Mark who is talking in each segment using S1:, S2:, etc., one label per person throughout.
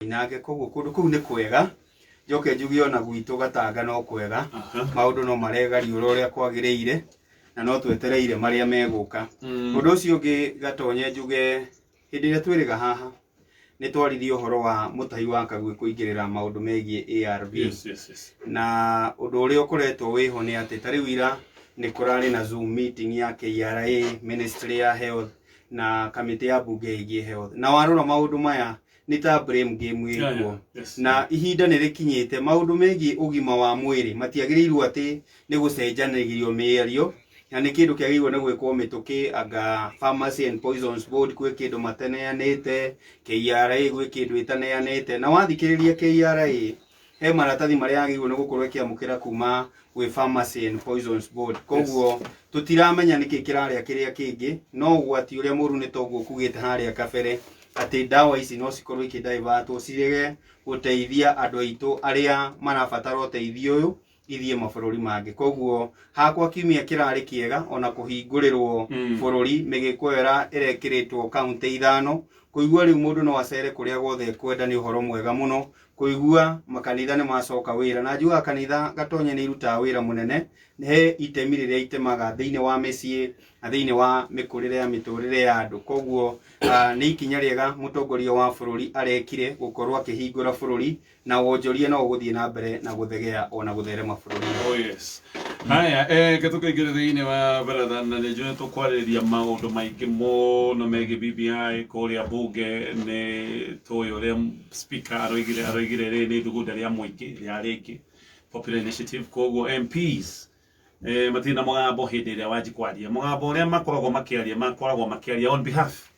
S1: Koinange. Koguo kũndũ kũu nĩ kwega. Njoke njuge ona gwitũ Gatanga no kwega. Maũndũ no maregariũra ũrĩa kwagĩrĩire na no twetereire marĩa megũka. Ũndũ ũcio ũngĩ Gatonye njuge, hĩndĩ ĩrĩa twĩrĩga haha nĩ twaririe ũhoro wa Mũtahi wa Kagwĩ kũingĩrĩra maũndũ megiĩ ARV. Na ũndũ ũrĩa ũkoretwo wĩho nĩ atĩ ta rĩu ira nĩ kũrarĩ na Zoom meeting ya KRA, Ministry ya Health na kamĩtĩ ya mbunge ĩgiĩ health. Na warora maũndũ maya nĩ ta blame game ĩkuo. Na ihinda nĩ rĩkinyĩte maũndũ megiĩ ũgima wa mwĩrĩ matiagĩrĩirwo atĩ nĩ gũcenjanĩrio mĩario, na nĩ kĩndũ kĩagĩrĩirwo nĩ gwĩkwo mĩtũkĩ. Anga Pharmacy and Poisons Board gwĩ kĩndũ mataneanĩte, KRA gwĩ kĩndũ ĩtaneanĩte. Na wathikĩrĩria KRA, he maratathi marĩa yagĩrĩirwo nĩ gũkorwo ĩkĩamũkĩra kuma gwĩ Pharmacy and Poisons Board. Koguo tũtiramenya nĩkĩ kĩrarĩa kĩrĩa kĩngĩ, no ũgwati ũrĩa mũru nĩ toguo kugĩte harĩa kabere atĩ ndawa ici no cikorwo ikĩdaivatwo cirege gũteithia andũ aitũ arĩa marabatara ũteithio ũyũ ithiĩ mabũrũri mangĩ. Koguo hakwa kiumia kĩrarĩ kĩega, ona kũhingũrĩrwo bũrũri mĩgĩko ĩyo ĩrekĩrĩtwo kaunti 5, kũigua rĩu mũndũ no acere kũrĩa guothe ekwenda nĩ ũhoro mwega mũno. Kũigua makanitha nĩ macoka wĩra, na njugaga kanitha Gatonye nĩ irutaga wĩra mũnene, he itemi rĩrĩa itemaga thĩinĩ wa mĩciĩ na thĩinĩ wa mĩkũrĩre ya mĩtũrĩre ya andũ. Koguo nĩ ikinya rĩega mũtongoria wa bũrũri arekire gũkorwo akĩhingũra bũrũri, na wonjoria no ũgũthiĩ na mbere na gũthegea ona gũtherema bũrũri.
S2: Oh yes. Haya, ke tũkĩingĩra thĩinĩ wa baratha, na nĩ njũĩ tũkwarĩrĩria maũndũ maingĩ mũno megiĩ BBI kũrĩa bunge. Nĩ tũĩ ũrĩa speaker aroigire rĩrĩ nĩ ithugunda rĩa mũingĩ rĩa rĩngĩ, popular initiative. Koguo MPs matirĩ na mũgambo hĩndĩ ĩrĩa wanji kwaria. Mũgambo ũrĩa makoragwo makĩaria on behalf,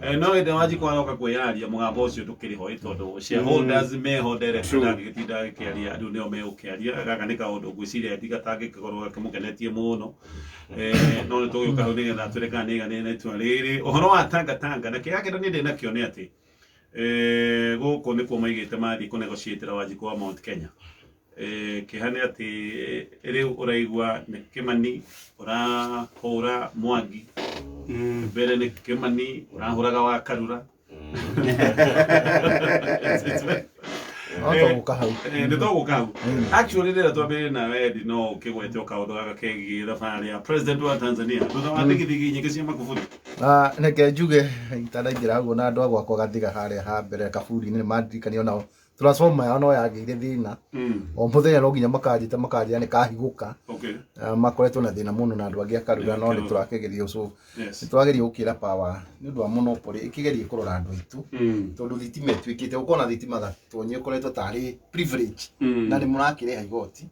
S2: no hĩndĩ ĩrĩa Wanjikũ aroka kwĩyaria, mũgambo ũcio ndũkĩrĩ ho, ĩ tondũ shareholders meho direct. Ndangĩgĩtinda agĩkĩaria, rĩu nĩo megũkĩaria. Gaka nĩ kaũndũ ngwĩciria gatangĩkorwo gakĩmũkenetie mũno, no nĩ tũgĩũka hau nĩgetha twĩre kana nĩ aiganĩire na itua rĩrĩ. Ũhoro wa Tanga Tanga na kĩrĩa kĩndũ niĩ ndĩ nakĩo nĩ atĩ gũkũ nĩkuo maigĩte mathiĩ kũnegotiatĩra Wanjikũ wa Mount Kenya. Kĩeha nĩ atĩ rĩu ũraigua nĩ Kĩmani ũrahũra Mwangi, mbere nĩ Kĩmani ũrahũraga wa Karura.
S3: No tũgũka hau.
S2: Nĩ tũgũka hau. Actually, rĩrĩa twambĩrĩrie nawe Eddie, no ũkĩgwete o kaũndũ gaka kegiĩ thabarĩ ya president wa Tanzania thutha wa thigithigi nyingĩ cia Magufuli.
S3: Ah, reke njuge itanaingĩra ũguo na andũ a gwakwa gathiga harĩa ha mbere kaburi-inĩ nĩ mandirikania onao transformer yao no yagĩire thĩna. O mũthenya no nginya makanjĩta makanjĩra nĩ kahigũka. Ah, makoretwo na thĩna mũno na andũ angĩ akarura, no nĩ tũrakĩgeria so nĩ tũrageria gũkĩra power nĩ ũndũ wa monopoly ĩkĩgerie kũrora andũ aitũ, tondũ thitima ĩtuĩkĩte gũkorwo na thitima Gatonye ũkoretwo tarĩ privilege na nĩ mũrakĩrĩha igoti.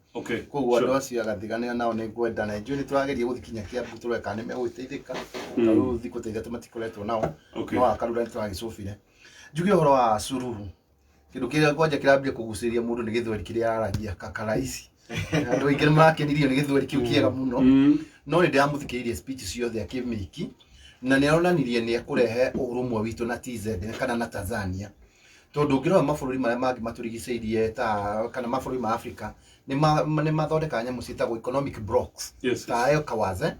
S3: Koguo andũ acio agathigania nao nĩ ngwenda na njũĩ nĩ tũrageria gũthiĩ kinya Kiambu tũrore kana nĩ megũgĩteithĩka. Ta rĩu thikũ ta 3 matikoretwo nao. No akarura nĩ tũragĩcũbire. Njuge ũhoro wa Suluhu, kĩndũ kĩrĩa kwanja kĩrambia kũgucĩrĩria mũndũ nĩ gĩthweri kĩrĩa aragia kakaraici. Andũ aingĩ nĩ marakenirio nĩ gĩthweri kĩu kĩega mũno. No nĩ ndĩramũthikĩrĩirie speech ciothe akĩmĩki, na nĩ aronanirie nĩ ekũrehe ũrũmwe witũ na TZ kana na Tanzania, tondũ ũngĩrora mabũrũri marĩa mangĩ matũrigicĩirie ta kana mabũrũri ma Africa nĩ mathondekaga nyamũ ciĩtagwo economic blocks ta ECOWAS, eh?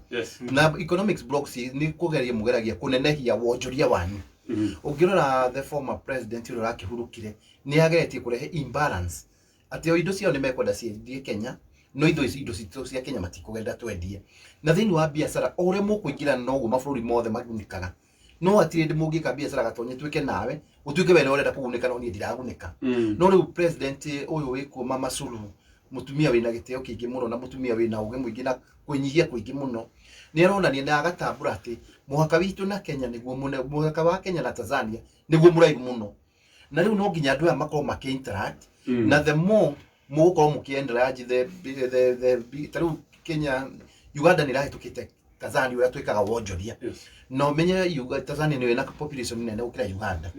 S3: Na economic blocks nĩ kũgeria mũgeragia kũnenehia wonjoria wanyu. Ũngĩrora the former president ũrĩa ũrakĩhurũkire nĩ ageretie kũrehe imbalance atĩ o indo ciao nĩ mekwenda ciendie Kenya, no indo ici, indo citũ cia Kenya matikũgenda twendie. Na thĩinĩ wa biacara, o ũrĩa mũkũingĩrana noguo mabũrũri mothe magunĩkaga. No hatirĩ hĩndĩ mũngĩka biacara Gatonye tuĩke nawe ũtuĩke we nĩ ũrenda kũgunĩka no niĩ ndiragunĩka. No rĩu president ũyũ wĩkuo, Mama Suluhu, mũtumia wĩna gĩtĩo kĩingĩ mũno na mũtumia wĩna ũgĩ mũingĩ na kwĩnyihia kũingĩ mũno, nĩ aronania na agatambũra atĩ mũhaka witũ na Kenya nĩguo mũhaka wa Kenya na Tanzania nĩguo mũraihu mũno, na rĩu no nginya andũ aya makorwo makĩ interact. Na the more mũgũkorwo mũkĩ enlarge the ta rĩu Kenya, Uganda nĩ ĩrahĩtũkĩte Tanzania ũrĩa twĩkaga wonjoria. Na ũmenye Tanzania nĩyo ĩna population nene gũkĩra Uganda.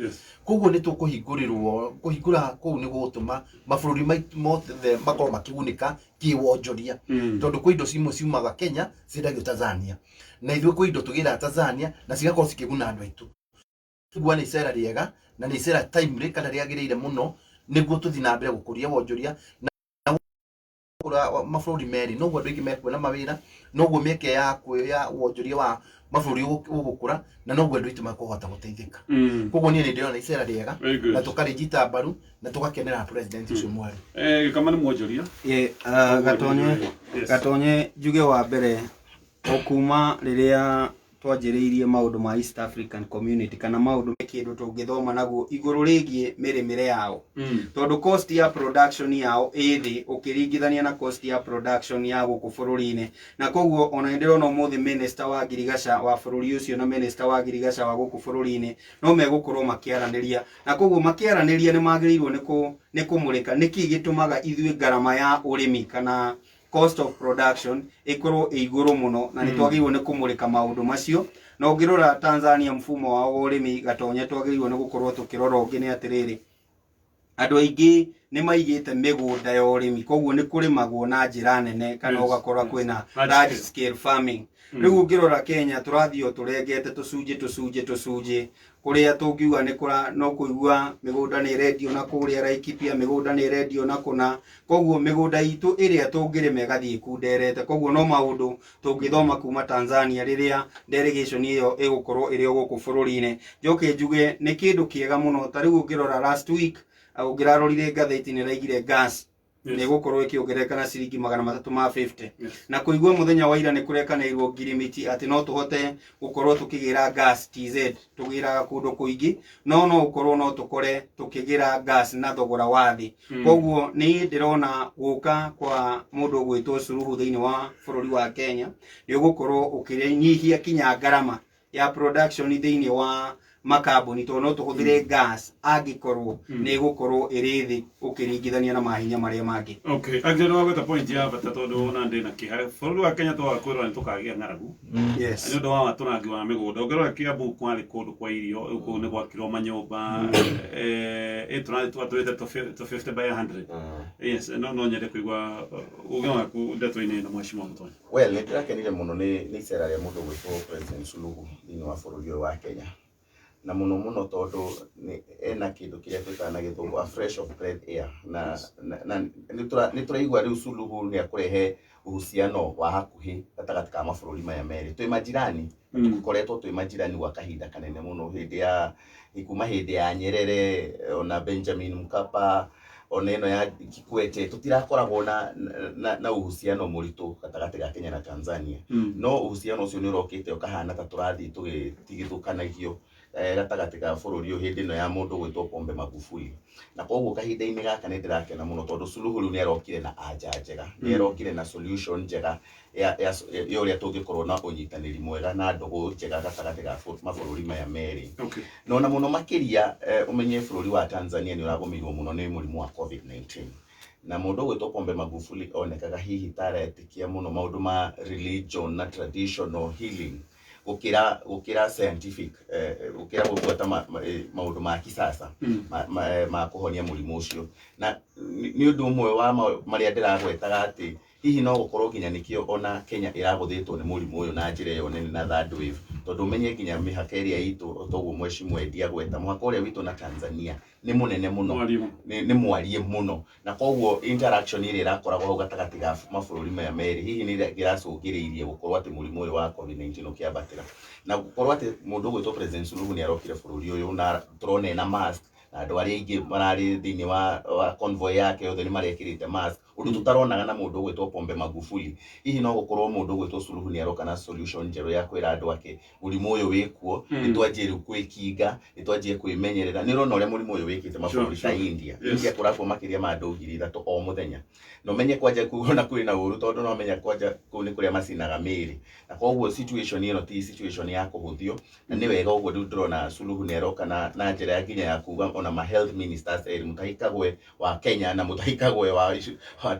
S3: Koguo nĩ tũkũhingũrĩrwo, kũhingũra kũu nĩ gũgũtũma mabũrũri maitu mothe makorwo makĩgunĩka kĩwonjoria, tondũ kwĩ indo cimwe ciumaga Kenya ciendagio Tanzania, na ithuĩ kwĩ indo tũgĩraga Tanzania na cigakorwo cikĩguna andũ aitũ. Ngua nĩ icera rĩega na nĩ icera timely kana rĩagĩrĩire mũno nĩguo tũthiĩ na mbere gũkũria wonjoria na Ũrakũra mabũrũri merĩ, noguo andũ aingĩ mekuona mawĩra, noguo mĩeke ya ya wonjoria wa mabũrũri ũgũkũra, na noguo andũ aitũ makũhota gũteithĩka. Koguo niĩ nĩ ndĩrona icera rĩega na tũkarĩnyita mbaru na tũgakenera president ũcio mwerũ.
S2: Gĩkama nĩ mwonjoria.
S1: Gatonye. Gatonye, njuge wa mbere, o kuma rĩrĩa twanjĩrĩirie maũndũ ma East African Community kana maũndũ kĩndũ tũngĩthoma naguo igũrũ rĩgiĩ mĩrĩmĩre yao, tondũ cost ya production yao ĩ thĩ ũkĩringithania na cost ya production ya gũkũ bũrũri-inĩ. Na koguo ona nĩ ndĩrona ũmũthĩ minister wa ngirigaca wa bũrũri ũcio na minister wa ngirigaca wa gũkũ bũrũri-inĩ no megũkorwo makĩaranĩria, na koguo makĩaranĩria nĩ magĩrĩirwo nĩ kũmũrĩka nĩkĩ gĩtũmaga ithuĩ ngarama ya ũrĩmi kana cost of production ĩkorwo ĩ igũrũ mũno, na nĩ twagĩrĩirwo nĩ kũmũrĩka maũndũ macio. Na ũngĩrora Tanzania, mfumo wao wa ũrĩmi, Gatonye, twagĩrĩirwo nĩ gũkorwo tũkĩrora ũngĩ nĩ atĩrĩrĩ, andũ aingĩ nĩ maigĩte mĩgũnda ya ũrĩmi, koguo nĩ kũrĩmagwo na njĩra nene kana ũgakora kwĩna large scale farming. Rĩu ũngĩrora Kenya, tũrathiĩ o tũrengete tũcunjĩ tũcunjĩ tũcunjĩ, kũrĩa tũngiuga nĩ kũra no kũigua mĩgũnda nĩ ĩrendio na kũrĩa Laikipia, mĩgũnda nĩ ĩrendio na kũna, koguo mĩgũnda itũ ĩrĩa tũngĩrĩma ĩgathiĩ ĩkunderete. Koguo no maũndũ tũngĩthoma kuma Tanzania rĩrĩa delegation ĩyo ĩgũkorwo ĩrĩ o gũkũ bũrũri-inĩ. Njoke njuge nĩ kĩndũ kĩega mũno, ta rĩu ũngĩrora last week, ũngĩrarorire ngathĩti, nĩ ĩraigire gas nĩ ĩgũkorwo ĩkĩongerereka na ciringi 350. Na kũigua mũthenya wa ira nĩ kũrekanĩirwo ngirimiti atĩ no tũhote gũkorwo tũkĩgĩra gas TZ, tũgĩraga kũndũ kũingĩ, no ũkorwo no tũkore tũkĩgĩra gas na thogora wa thĩ. Koguo nĩ ndĩrona gũka kwa mũndũ ũgwĩtwo Suluhu thĩinĩ wa bũrũri wa Kenya nĩ ũgũkorwo ũkĩnyihia kinya ngarama ya production thĩinĩ wa makambuni, tondũ no tũhũthĩre gas angĩkorwo nĩ ĩgũkorwo ĩrĩ thĩ ũkĩringithania na mahinya marĩa mangĩ.
S2: Okay, angĩ nĩ wagweta point ya bata, tondũ ona ndĩ na kĩeha bũrũri wa Kenya twaga kwĩrora nĩ tũkagĩa ng'aragu nĩ ũndũ wa watũrangi wa mĩgũnda. Ũngĩrora Kiambu kwarĩ kũndũ kwa irio, rĩu kũu nĩ gwakirwo manyũmba, tũrathiĩ twatũrĩte to 50 by 100. Yes, no nyende kũigua uge waku ndeto-inĩ ĩno, mheshimiwa Mũtonyi.
S4: Well, nĩ ndĩrakenire mũno nĩ icera rĩa mũndũ gwĩtwo President Suluhu thĩinĩ wa bũrũri ũyũ wa Kenya, na mũno mũno tondũ nĩ ena kĩndũ kĩrĩa twĩtaga na gĩthũngũ a fresh of breath air, na nĩ tũraigua rĩu Suluhu nĩ akũrehe uhusiano wa hakuhĩ gatagatĩ ka mabũrũri maya merĩ. Twĩ majirani na tũkoretwo twĩ majirani gwa kahinda kanene mũno, hĩndĩ ya kuma hĩndĩ ya Nyerere ona Benjamin Mkapa ona ĩno ya Kikwete, tũtirakoragwo na uhusiano mũritũ gatagatĩ ga Kenya na Tanzania. No uhusiano ũcio nĩ ũrokĩte ũkahana ta tũrathiĩ tũgĩtigithũkanagio gatagatĩ ga bũrũri ũyũ hĩndĩ ĩno ya mũndũ gwĩtwo Pombe Magufuli. Na koguo kahinda-inĩ gaka nĩ ndĩrakena mũno tondũ Suluhu rĩu nĩ arokire na anja njega, nĩ arokire na solution njega ya ũrĩa tũngĩkorwo na ũnyitanĩri mwega na ndũgũ njega gatagatĩ ga mabũrũri maya merĩ. Na ona mũno makĩria, ũmenye bũrũri wa Tanzania nĩ ũragũmĩirwo mũno nĩ mũrimũ wa COVID-19, na mũndũ ũgwĩtwo Pombe Magufuli onekaga hihi ta aretĩkia mũno maũndũ ma religion na traditional healing gũkĩra scientific, gũkĩra gũbuata maũndũ ma kisasa ma kũhonia mũrimũ ũcio. Na nĩ ũndũ ũmwe wa marĩa ndĩragwetaga atĩ hihi no gũkorwo nginya nĩkĩo ona Kenya ĩragũthĩtwo nĩ mũrimũ ũyũ na njĩra ĩyo nene na third wave, tondũ ũmenye nginya mĩhaka ĩrĩa itũ, toguo mheshimiwa Eddie agweta, mũhaka ũrĩa witũ na Tanzania nĩ mũnene mũno.
S2: Mwariĩ.
S4: Nĩ mwariĩ mũno, na koguo interaction ĩrĩa ĩrakoragwo hau gatagatĩ ga mabũrũri maya merĩ hihi nĩ ĩracũngĩrĩirie gũkorwo atĩ mũrimũ ũyũ wa COVID-19 ũkĩambatĩra. Na gũkorwo atĩ mũndũ ũgwĩtwo President Suluhu nĩ arokire bũrũri ũyũ na tũrona ena mask, na andũ arĩa aingĩ mararĩ thĩinĩ wa convoy yake othe nĩ marekĩrĩte mask, ũndũ tũtaronaga na mũndũ ũgwĩtwo Pombe Magufuli. Hihi no gũkorwo mũndũ ũgwĩtwo Suluhu nĩ aroka na solution njerũ ya kwĩra andũ ake mũrimũ ũyũ wĩkuo, nĩ twanjie rĩu kwĩkinga, nĩ twanjie kwĩmenyerera. Nĩ ũrona ũrĩa mũrimũ ũyũ wĩkĩte mabũrũri ta India. India kũrakua makĩria ma andũ 3,000 o mũthenya, na ũmenye kwanja kũu ona kwĩna ũru, tondũ no menya kwanja kũu nĩ kũrĩa macinaga mĩĩrĩ. Na koguo situation ĩno ti situation ya kũhũthio, na nĩ wega ũguo rĩu ndĩrona Suluhu nĩ aroka na njĩra ya nginya ya kuga ona ma health ministers erĩ, Mutahi Kagwe wa Kenya na Mutahi Kagwe wa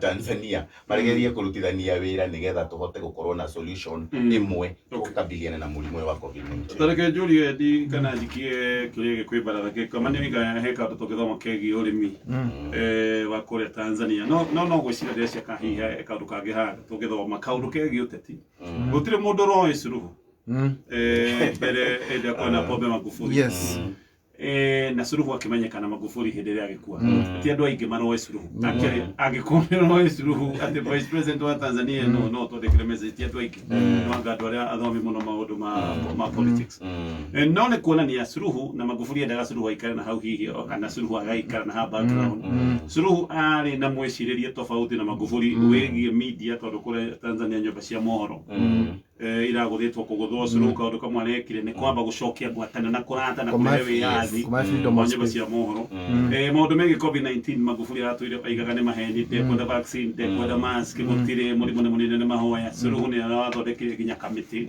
S4: Tanzania, magerie kũrutithania wĩra nĩgetha tũhote gũkorwo na solution ĩmwe gũkabiliana na mũrimũ ũyũ wa COVID-19.
S2: Tareke njũrie Eddie kana njikie kĩũria gĩkĩ kwĩ baratha gĩkama nĩ oiga he kaũndũ tũngĩthoma kegiĩ ũrĩmi wa kũrĩa Tanzania, no gwĩciria ndĩreciria kana hihi he kaũndũ kangĩ haha tũngĩthoma, kaũndũ kegiĩ ũteti. Gũtirĩ mũndũ ũroĩ Suluhu mbere hĩndĩ ĩrĩa kwĩna Pombe Magufuli. Na Suluhu akĩmenyekana Magufuli hĩndĩ ĩrĩa agĩkua. Ti andũ aingĩ maroĩ Suluhu. Actually, angĩkorwo nĩ ũroĩ Suluhu atĩ vice president wa Tanzania, no twandĩkĩre message. Ti andũ aingĩ. No anga andũ arĩa athomi mũno maũndũ ma politics. No nĩ kuonania Suluhu na Magufuli endaga Suluhu aikare na hau hihi o kana Suluhu agaikara na ha background. Suluhu arĩ na mwĩcirĩrie tofauti na Magufuli wĩgiĩ media, tondũ kũrĩa Tanzania nyũmba cia mohoro iragũthĩtwo kũgũthwo. Suluhu kaũndũ kamwe arekire nĩ kwamba gũcokia ngwatanĩro na kũrata na kũrehe wĩyathi
S3: Kũmahe freedom
S2: wa
S3: of
S2: nyũmba
S3: speech.
S2: cia mohoro. Maũndũ megiĩ COVID-19, Magufuli aratũire aigaga nĩ maheni, ndekwenda vaccine, ndekwenda mask, gũtirĩ mũrimũ, nĩ mũnene, nĩ mahoya. Suluhu nĩ arathondekire nginya kamĩtĩ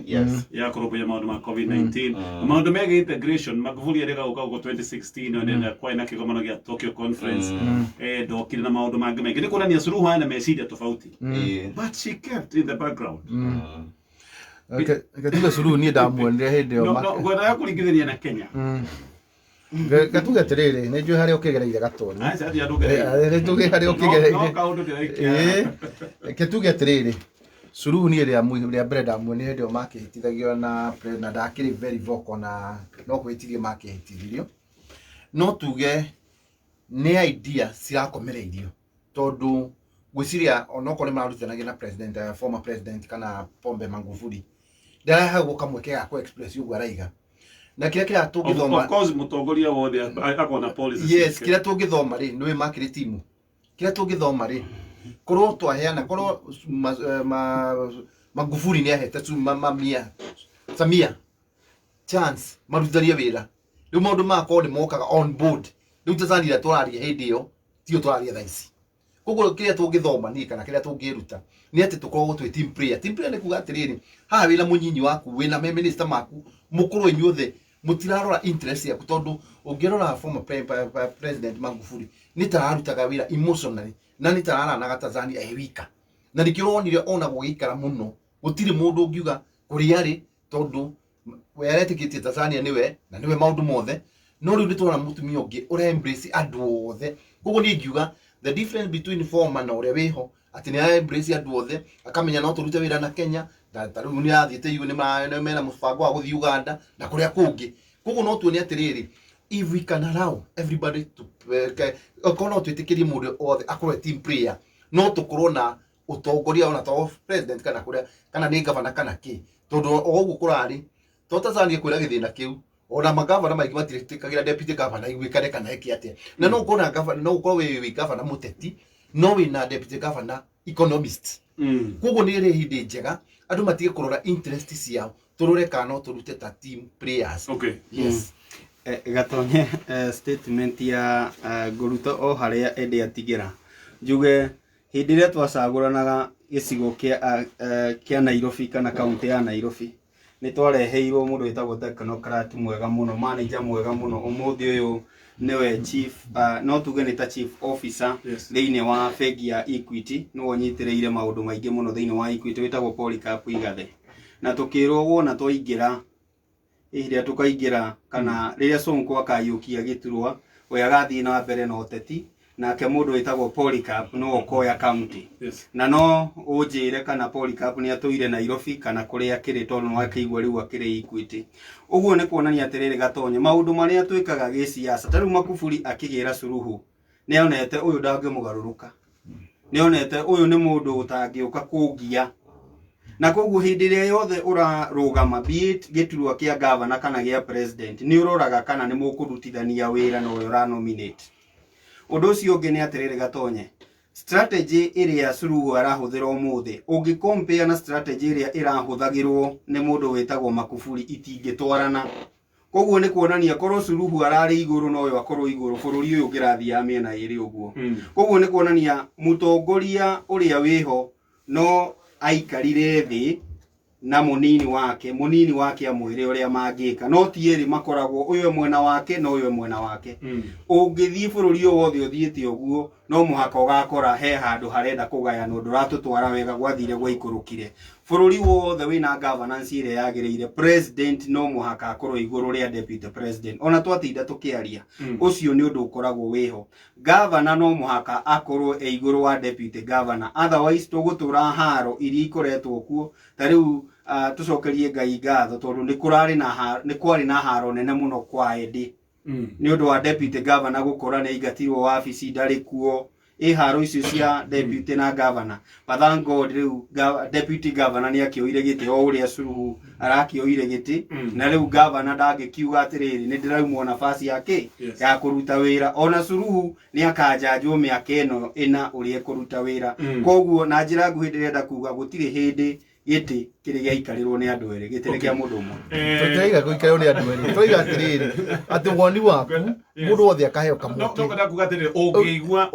S2: ya kũrũmbũiya maũndũ ma COVID-19. Maũndũ megiĩ integration, Magufuli erĩga gũka gũkũ 2016 na kwarĩ na kĩgomano gĩa Tokyo Conference, ndokire na maũndũ mangĩ maingĩ. Nĩ kuonania Suluhu ena meciria tofauti, but she kept in the background.
S3: Reke tuge Suluhu niĩ ndamuonire hĩndĩ ĩyo.
S2: No, no, ngwendaga kũringithania na Kenya.
S3: Reke tuge atĩrĩrĩ, nĩ njũĩ harĩa ũkĩgereire, Gatonyi.
S2: Aca, thiĩ andũ ngereire.
S3: Nĩ tuge harĩa
S2: No
S3: ũkĩgereire.
S2: kaũndũ ndĩraikia.
S3: Reke tuge atĩrĩrĩ, Suluhu niĩ rĩa mbere ndamuonire hĩndĩ ĩyo makĩhĩtithagio na ndakĩrĩ very vocal na no kwĩhĩtithio makĩhĩtithirio. No tuge nĩ idea cirakomereirio, tondũ ngwĩciria onokorwo nĩ mararutithanagia na president, former president kana Pombe Magufuli, ndarahagwo kamweke ga kũ express ũguo araiga na kĩrĩa kĩrĩa tũngĩthoma.
S2: Of course, mũtongoria wothe akoragwo na policy ciake.
S3: Kĩrĩa tũngĩthoma rĩ, nĩwe makĩrĩ timu, kĩrĩa tũngĩthoma rĩ, korwo twaheana, korwo Magufuli nĩ ahete Mamia Samia chance marutithanie wĩra, rĩu maũndũ makorwo nĩ mokaga on board. Rĩu Tanzania tũraria hĩndĩ ĩyo tiyo tũraria thaa ici. Koguo kĩrĩa tũngĩthoma niĩ kana kĩrĩa tũngĩruta nĩ atĩ tũkoragwo twĩ team player. Team player nĩ kuga atĩrĩrĩ, haha wĩna mũnyinyi waku, wĩna me minister maku, mũkorwo inyuothe mũtirarora interest yaku, tondũ ũngĩrora former president Magufuli nĩ tararutaga wĩra emotionally na nĩ tararanaga Tanzania e wika, na nĩkĩo wonire ona gũgĩikara mũno gũtirĩ mũndũ ũngiuga kũrĩa arĩ, tondũ we aretĩkĩtie Tanzania nĩwe na nĩwe maũndũ mothe. No rĩu nĩ tũrona mũtumia ũngĩ ũra embrace andũ othe. Koguo niĩ ingiuga the difference between former na ũrĩa wĩho atĩ nĩ ara embrace andũ othe, akamenya no tũrute wĩra na Kenya, na ta rĩu nĩ arathiĩte EU, nĩ mena mũbango wa gũthiĩ Uganda na kũrĩa kũngĩ. Koguo no tuone atĩrĩrĩ, if we can allow everybody to okorwo no twĩtĩkĩrie mũndũ othe akorwo e team player, no tũkorwo na ũtongoria ona to president kana kũrĩa kana nĩ gavana kana kĩ, tondũ o ũguo kũrarĩ to Tanzania kwĩra gĩthĩna kĩu, ona magavana maingĩ matirĩtĩkagĩra deputy governor iguĩkane kana eke atĩa, na no ũkorwo na gavana, no ũkorwo wĩ gavana mũteti no wĩna deputy governor economist. Koguo nĩ ĩrĩ hĩndĩ njega andũ matige kũrora interest ciao, tũrore kana no tũrute ta team players. Yes.
S1: Gatonye, statement ya ngũruta o harĩa ĩndĩ atigĩra njuge hĩndĩ ĩrĩa twacagũranaga gĩcigo kĩa Nairobi kana kaunti ya Nairobi, nĩ twareheirwo mũndũ wĩtagwo technocrat mwega mũno, manager mwega mũno. Ũmũthĩ ũyũ nĩwe chief, no tuge nĩ ta chief officer thĩinĩ wa bengi ya Equity, nĩwe ũnyitĩrĩire maũndũ maingĩ mũno thĩinĩ wa Equity, wĩtagwo Polycarp Igathe. Na tũkĩrwo wona twaingĩra rĩrĩa tũkaingĩra kana rĩrĩa Sonko akayũkia gĩturwa, we agathiĩ na mbere na ũteti, nake mũndũ wĩtagwo Polycarp no ũkoya county. Na no ũnjĩre kana Polycarp nĩ atũire Nairobi kana kũrĩa akĩrĩ, tondũ nĩ wakĩigua rĩu akĩrĩ Equity. Ũguo nĩ kuonania atĩrĩrĩ, Gatonye, maũndũ marĩa twĩkaga gĩciaca, ta rĩu Magufuli akĩgĩra Suluhu nĩ onete ũyũ ndangĩmũgarũrũka, nĩ onete ũyũ nĩ mũndũ ũtangĩũka kũngia, na koguo hĩndĩ ĩrĩa yothe ũrarũgama, be it gĩturwa kĩa gavana kana gĩa president, nĩ ũroraga kana nĩ mũkũrutithania wĩra na ũrĩa ũranominate. Ũndũ ũcio ũngĩ nĩ atĩrĩrĩ, Gatonye, strategy ĩrĩa Suluhu arahũthĩra ũmũthĩ, ũngĩ compare na strategy ĩrĩa ĩrahũthagĩrwo nĩ mũndũ wĩtagwo Magufuli, itingĩtwarana. Koguo nĩ kuonania korwo Suluhu ararĩ igũrũ no ũyũ akorwo igũrũ, bũrũri ũyũ ũngĩrathiaga mĩena ĩrĩ ũguo. Koguo nĩ kuonania mũtongoria ũrĩa wĩho no aikarire thĩ na mũnini wake amwĩre ũrĩa mangĩka, no ti erĩ makoragwo ũyũ e mwena wake na ũyũ e mwena wake. Ũngĩthiĩ bũrũri o wothe ũthiĩte ũguo, no mũhaka ũgakora he handũ harenda kũgayanwo, ndũratũtwara wega, gwathire gwaikũrũkire. Bũrũri wothe wĩna governance ĩrĩa yagĩrĩire, president no mũhaka akorwo igũrũ rĩa deputy president. Ona twatinda tũkĩaria, ũcio nĩ ũndũ ũkoragwo wĩho. Governor no mũhaka akorwo e igũrũ wa deputy governor, otherwise tũgũtũra haro iria ikoretwo kuo. Ta rĩu tũcokerie Ngai ngatho tondũ nĩ kũrarĩ na nĩ kwarĩ na haro nene mũno kwa Eddie. Nĩ ũndũ wa deputy governor gũkora nĩ aingatirwo wabici, ndarĩ kuo, ĩ haro icio cia deputy na governor. But thank God rĩu deputy governor nĩ akĩoire gĩtĩ o ũrĩa Suluhu arakĩoire gĩtĩ. Na rĩu governor ndangĩkiuga atĩrĩrĩ, nĩ ndĩraumwo nafasi yake ya kũruta wĩra. Ona Suluhu nĩ akanjanjwo mĩaka ĩno ĩna ũrĩa ekũruta wĩra. Koguo na njĩra nguhĩ ndĩrenda kuga gũtirĩ hĩndĩ gĩtĩ kĩrĩ gĩaikarĩrwo nĩ andũ erĩ, gĩtĩ nĩ kĩa mũndũ ũmwe.
S3: Tũtiraiga gũikarĩrwo nĩ andũ erĩ, tũraiga atĩrĩrĩ, atĩ woni waku mũndũ wothe akaheo
S2: No
S3: kamweke.
S2: No kwenda kuga atĩrĩrĩ, ũngĩigua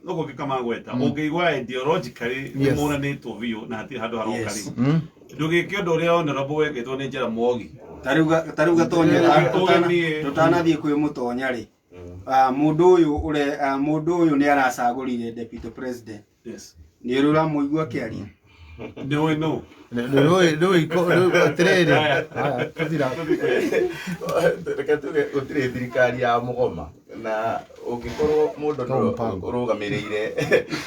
S2: ũguo gĩkamagweta, ũngĩigua ideologically nĩ moranĩtwo biũ na hatirĩ handũ haroka. Rĩ, ndũgĩke ũndũ ũrĩa honorable wekĩtwo nĩ Jaramogi.
S1: Tarĩu Gatonya,
S2: Ũgeni-
S1: tũtanathiĩ kwĩ mũtonya rĩ, mũndũ ũyũ ũre mũndũ ũyũ nĩ aracagũrire deputy president. Nĩ ũrĩ ũramũigua akĩaria?
S2: Nĩ ũĩ no.
S3: Rĩu atĩrĩrĩ, haya, tũthira.
S4: Reke tuge gũtirĩ thirikari ya mũgoma, na ũngĩkorwo mũndũ
S3: No
S4: nĩwe
S3: mpango.
S4: ũrũgamĩrĩire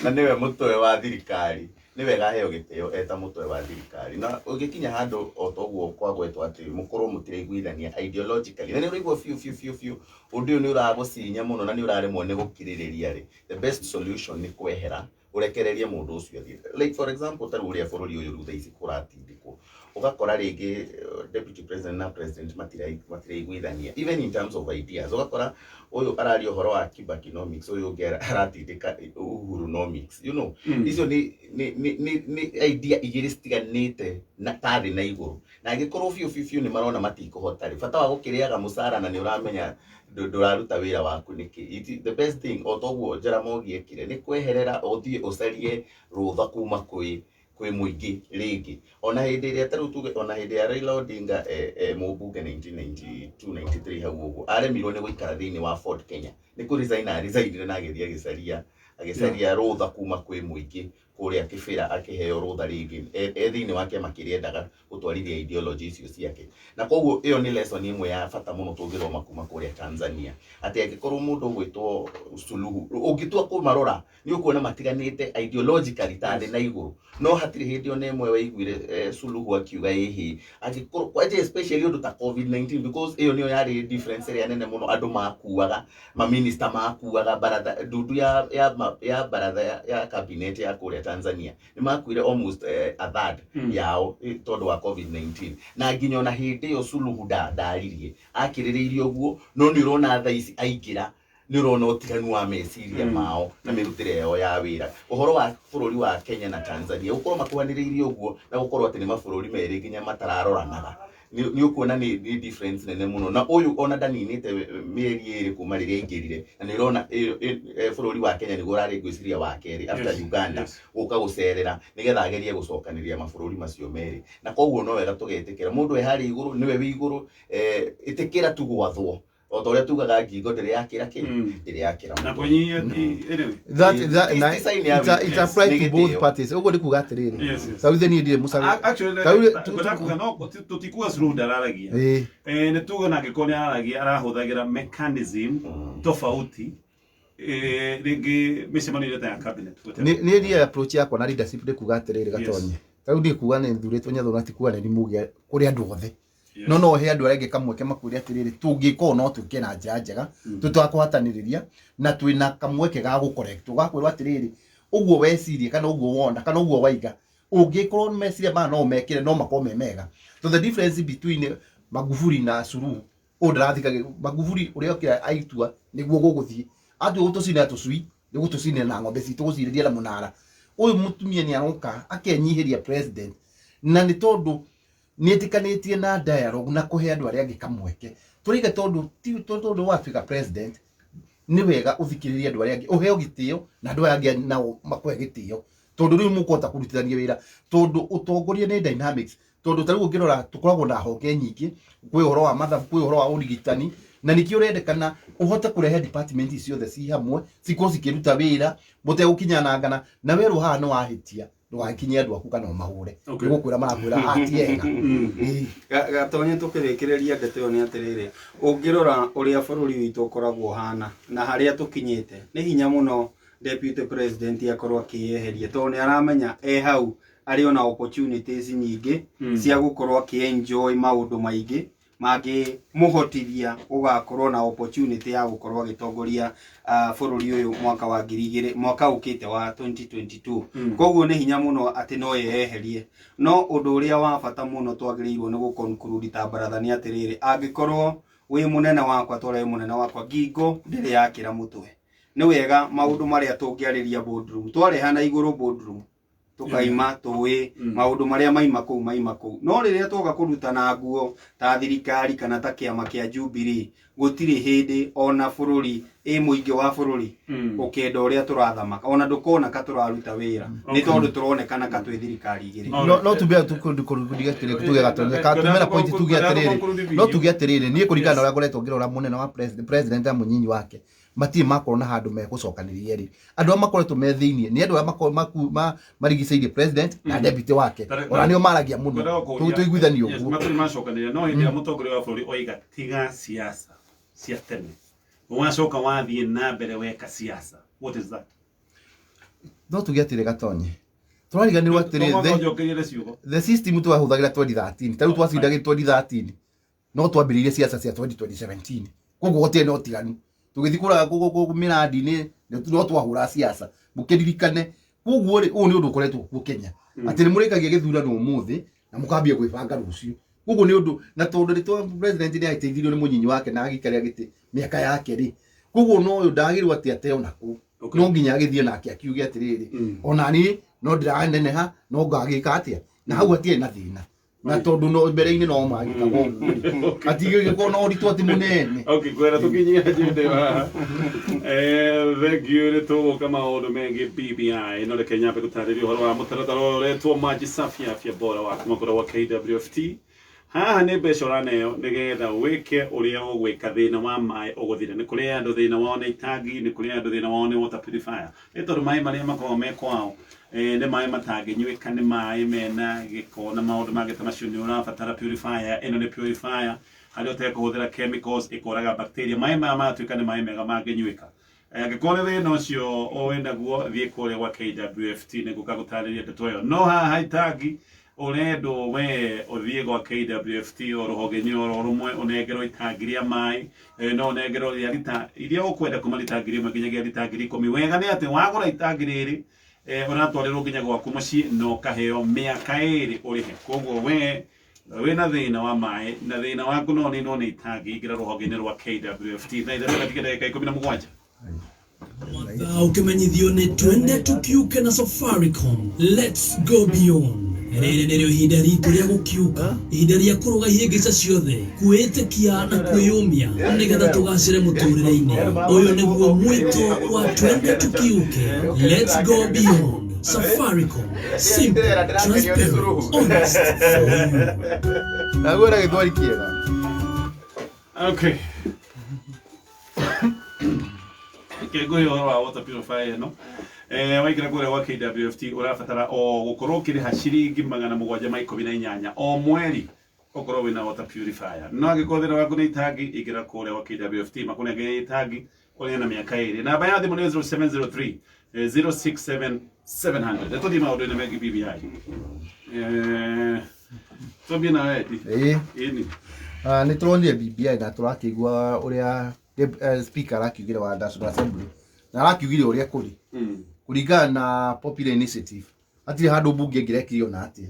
S4: na nĩwe mũtwe wa thirikari, nĩ wega aheo gĩtĩo eta mũtwe wa thirikari. Na ũngĩkinya handũ o ta ũguo kwagwetwo atĩ mũkorwo mũtiraiguithania ideologically, na nĩ ũraigua biũ biũ biũ biũ ũndũ ũyũ nĩ ũragũcinya mũno na nĩ ũraremwo nĩ gũkirĩrĩria rĩ, the best solution nĩ kwehera, ũrekererie mũndũ ũcio athiĩ. Like for example, ta rĩu ũrĩa bũrũri ũyũ rĩu thaa ici kũratindĩkwo, ũgakora rĩngĩ deputy president na president matiraiguithania even in terms of ideas. Ũgakora ũyũ araria ũhoro wa Kibakinomics, ũyũ ũngĩ aratindĩka Uhurunomics. Icio nĩ idea igĩrĩ citiganĩte na ta thĩ na igũrũ. Na angĩkorwo biũ biũ biũ nĩ marona matikũhota rĩ, bata wa gũkĩrĩaga mũcara na nĩ ũramenya ndũraruta wĩra waku nĩkĩ? The best thing, o toguo Jaramogi ekire, nĩ kweherera, ũthiĩ ũcarie rũtha kuma kwĩ mũingĩ rĩngĩ. Ona hĩndĩ ĩrĩa, ta rĩu tuge, ona hĩndĩ ya Raila Odinga mũmbunge 1992 93 hau ũguo, aremirwo nĩ gũikara thĩinĩ wa Ford Kenya, nĩ kũ resign aresignire na agĩthiĩ agĩcaria rũtha kuma kwĩ mũingĩ kũrĩa Kĩbĩra, akĩheo rũtha rĩngĩ e thĩinĩ wa kĩama kĩrĩa endaga gũtwarithia ideology icio ciake. Na koguo ĩyo nĩ lesson ĩmwe ya bata mũno tũngĩthoma kuma kũrĩa Tanzania, atĩ angĩkorwo mũndũ ũgwĩtwo Suluhu, ũngĩtua kũmarora nĩ ũkuona matiganĩte ideologically ta thĩ na igũrũ, no hatirĩ hĩndĩ ona ĩmwe waiguire Suluhu akiuga ĩhĩ angĩkorwo kwanja, especially ũndũ ta COVID-19, because ĩyo nĩyo yarĩ difference ĩrĩa nene mũno. Andũ makuaga, maminista makuaga, baratha ndundu ya baratha ya cabinet ya kũrĩa Tanzania nĩ makuire almost a third yao tondũ wa COVID-19, na nginya ona hĩndĩ ĩyo Suluhu ndaririe, akĩrĩrĩirie ũguo. No nĩ ũrona thaa ici aingĩra, nĩ ũrona ũtiganu wa meciria mao na mĩrutĩre yao ya wĩra. Ũhoro wa bũrũri wa Kenya na Tanzania gũkorwo makuhanĩrĩirie ũguo na gũkorwo atĩ nĩ mabũrũri merĩ nginya matararoranaga, nĩ ũkuona nĩ difference nene mũno. Na ũyũ ona ndaninĩte mĩeri 2 kuma rĩrĩa aingĩrire, na nĩ ũrona bũrũri wa Kenya nĩguo ũrarĩ, ngwĩciria, wa kerĩ after Uganda gũka gũcerera nĩgetha agerie gũcokanĩrĩria mabũrũri macio merĩ. Na koguo no wega tũgetĩkĩra mũndũ e harĩa igũrũ nĩwe wĩ igũrũ, ĩtĩkĩra tu gwathwo, o ta ũrĩa tugaga ngingo ndĩrĩ yakĩra kĩ ndĩrĩ yakĩra
S2: na
S4: mũtwe.
S2: kũnyihia ti anyway.
S3: That
S4: It's sign ya
S3: it's a, it
S4: weakness,
S3: apply
S4: nĩ
S3: to both
S4: gĩtĩo.
S3: parties. Ũguo nĩ kuga atĩrĩrĩ,
S2: Yes.
S3: tarĩu niĩ ndirĩ mũcagũre.
S2: Actually, ngwenda kuga no tũtikuga Suluhu ndararagia. Nĩ tuga na angĩkorwo nĩ araragia, arahũthagĩra mechanism tofauti, rĩngĩ mĩcemanio ĩrĩa ta ya cabinet, whatever.
S3: Niĩ niĩ approach yakwa na leadership nĩ kuga atĩrĩrĩ, Gatonye, tarĩu niĩ kuga nĩ thurĩtwo Nyathũra ti kuga nĩ mũgĩa kũrĩ andũ othe. No he andũ arĩa angĩ kamweke makwĩre atĩrĩrĩ, tũngĩka ũũ no twĩke na njĩra njega, tũtakũhatanĩrĩria na twĩna kamweke ga gũcorrect, ũgakwĩrwo atĩrĩrĩ, ũguo weciria kana ũguo wona kana ũguo waiga, ũngĩkorwo meciria maya no mekĩre no makorwo me mega. So the difference between Magufuli na Suluhu, ũyũ ndarathika Magufuli, ũrĩa okĩra aitua nĩguo gũgũthiĩ, atua gũtũcinĩra tũcui nĩ gũtũcinĩra na ng'ombe citũ gũcirĩria na mũnara. Ũyũ mũtumia nĩ aroka akenyihĩria president, na nĩ tondũ nĩ ĩtĩkanĩtie na dialogue na kũhe andũ arĩa angĩ kamweke. Tũraiga tondũ ti tondũ watuĩka president, nĩ wega ũthikĩrĩrie andũ arĩa angĩ, ũheo gĩtĩo na andũ aya angĩ nao makũhe gĩtĩo, tondũ rĩu mũkũhota kũrutithania wĩra, tondũ ũtongoria nĩ dynamics. Tondũ ta rĩu ũngĩrora, tũkoragwo na honge nyingĩ, kwĩ ũhoro wa mathabu, kwĩ ũhoro wa ũrigitani, na nĩkĩo ũrendekana ũhote kũrehe department ici ciothe ci hamwe, cikorwo cikĩruta wĩra mũtegũkinyanangana. Na werwo haha nĩ wahĩtia, ndũgakinyie andũ aku kana ũmahũre. Nĩ gũkwĩra marakwĩra haha ti ega. Ĩĩ.
S1: Gatonye, tũkĩrĩkĩrĩria ndeto ĩyo nĩ atĩrĩrĩ, ũngĩrora ũrĩa bũrũri witũ ũkoragwo ũhana na harĩa tũkinyĩte, nĩ hinya mũno deputy president akorwo akĩyeheria, tondũ nĩ aramenya e hau arĩ ona opportunities nyingĩ cia gũkorwo akĩ-enjoy maũndũ maingĩ. Mangĩmũhotithia gũgakorwo na opportunity ya gũkorwo agĩtongoria bũrũri ũyũ mwaka wa 2000, mwaka ũkĩte wa 2022. Koguo nĩ hinya mũno atĩ no yeherie. No ũndũ ũrĩa wa bata mũno twagĩrĩirwo nĩ gũ-conclude ta baratha nĩ atĩrĩrĩ, angĩkorwo wĩ mũnene wakwa, twara wĩ mũnene wakwa, ngingo ndĩrĩ yakĩra mũtwe. Nĩ wega maũndũ marĩa tũngĩarĩria boardroom twareha na igũrũ boardroom, tukaima tũĩ maũndũ marĩa maima kũu maima kũu. No rĩrĩa twoka kũrutana nguo ta thirikari kana ta kĩama kĩa Jubilee, gũtirĩ hĩndĩ ona bũrũri ĩ mũingĩ wa bũrũri ũkenda ũrĩa tũrathamaka, ona ndũkona ka tũraruta wĩra, nĩ tondũ tũronekana ka twĩ thirikari igĩrĩ.
S3: No tuge tuge tuge gatonye ka tume na point, tuge atiriri, no tuge atiriri, niĩ kũringana na ũrĩa ngoretwo ngĩrora mũnene wa president na mũnyinyi wake, matirĩ makorwo na handũ megũcokanĩria rĩ. Andũ arĩa makoretwo me thĩiniĩ nĩ andũ arĩa marigicĩirie president na deputy wake, ona nĩo maragia mũno. Tũiguithanie ũguo.
S2: Matirĩ macokanĩria, no hĩndĩ ĩrĩa mũtongoria wa bũrũri oiga tiga siasa cia tene, wacoka wathiĩ na mbere weka siasa, what is that?
S3: No tuge atĩrĩ, gatonye, tũrariganĩrwo atĩrĩ,
S2: njokeire ciugo.
S3: The system twahũthagĩra 2013, ta rĩu twacindagĩ 2013, no twambĩrĩirie ciaca cia 2017, koguo gũtirĩ na ũtiganu. Tũgĩthiĩ kũraga mĩrandi-inĩ no twahũra ciaca, mũkĩririkane. Koguo rĩ, ũyũ nĩ ũndũ ũkoretwo kuo Kenya, atĩ nĩ mũrĩkagia gĩthurano ũmũthĩ na mũkambia gwĩbanga rũciũ. Koguo nĩ ũndũ na tondũ nĩ president nĩ agĩteithirio nĩ mũnyinyi wake na agĩikarĩra gĩtĩ mĩaka yake rĩ, koguo no ũyũ ndagĩrwo atĩ ateo na kũu. No nginya agĩthiĩ nake akiuge atĩrĩrĩ, ona niĩ no ndĩraneneha, no ngagĩka atĩa na hau hatirĩ na thĩna, na tondũ no mbere-inĩ no magĩkaga ũguo rĩ, hatigĩgĩkorwo na ũritũ atĩ mũnene.
S2: Okay, kwera tukinyia njĩndĩ haha. Thank you, nĩ tũgũka maũndũ megiĩ BBI, no reke nyambe gũtarĩria ũhoro wa mũtaratara ũyũ ũretwo Maji Safi Afya Bora wa kuma kũrĩa gwa KWFT. Haha nĩ mbeca ũraneo nĩgetha wĩke ũrĩa ũgwĩka thĩna wa maĩ ũgũthira. Nĩ kũrĩ andũ thĩna wao nĩ itangi, nĩ kũrĩ andũ thĩna wao nĩ water purifier. Nĩ tondũ maĩ marĩa makoragwo me kwao nĩ maĩ matangĩnyuĩka, nĩ maĩ mena gĩko na maũndũ mangĩ ta macio. Nĩ ũrabatara purifier. Ĩno nĩ purifier harĩa ũtekũhũthĩra chemicals, ĩkoraga bacteria. Maĩ maya magatuĩka nĩ maĩ mega mangĩnyuĩka. Angĩkorwo nĩ thĩna ũcio wĩnaguo, thiĩ kũrĩa gwa KWFT nĩguo gagũtarĩria ndeto ĩyo. No haha itangi ũrendwo we ũthiĩ gwa KWFT o rũhonge-inĩ oro rũmwe, ũnengerwo itangi rĩa maĩ, no ũnengerwo rĩa rita iria ũkwenda, kuma rita 1000 nginyagia rita 10,000. Wega nĩ atĩ wagũra itangi rĩrĩ, ũratwarĩrwo nginya gwaku mũciĩ na ũkaheo mĩaka 2 ũrĩhe. Koguo we wĩna thĩna wa maĩ na thĩna waku no ũninwo nĩ itangi, ingĩra rũhonge-inĩ rwa KWFT. Thaa 6 gatige ndagĩka 17.
S5: Mathaa ũkĩmenyithio nĩ Twende Tukiuke na Safaricom. Let's go beyond. Rĩrĩ nĩrĩo ihinda ritũ rĩa gũkiuka, ihinda rĩa kũrũga ihĩngĩca ciothe, kwĩĩtĩkia na kwĩyũmia nĩgetha tũgacĩre mũtũrĩre-inĩ. Ũyũ nĩguo mwĩto wa Twende Tukiuke. Let's go beyond. Safaricom, simple, transparent, honest for you.
S3: Naguo na gĩthweri kĩega.
S2: Okay. Kĩngũyũ ũhoro wa water purifier ĩno. Waingĩra kũrĩa gwa KWFT ũrabatara o gũkorwo ũkĩrĩha ciringi 718 o mweri ũkorwo wĩna water purifier. No angĩkorwo thĩna waku nĩ itangi, ingĩra kũrĩa gwa KWFT makũnengere itangi ũrĩhe na mĩaka 2. Namba ya thimũ nĩ 0703 067 700. Tũthiĩ maũndũ-inĩ megiĩ BBI. Twambie nawe, Eddie.
S3: Ĩĩ.
S2: Ĩni.
S3: Ah, nĩ tũronire BBI na tũrakĩigua ũrĩa speaker arakiugire wa National Assembly, na arakiugire ũrĩa kũrĩ kũringana na popular initiative, hatirĩ handũ mbunge ĩngĩrekire ona atĩa.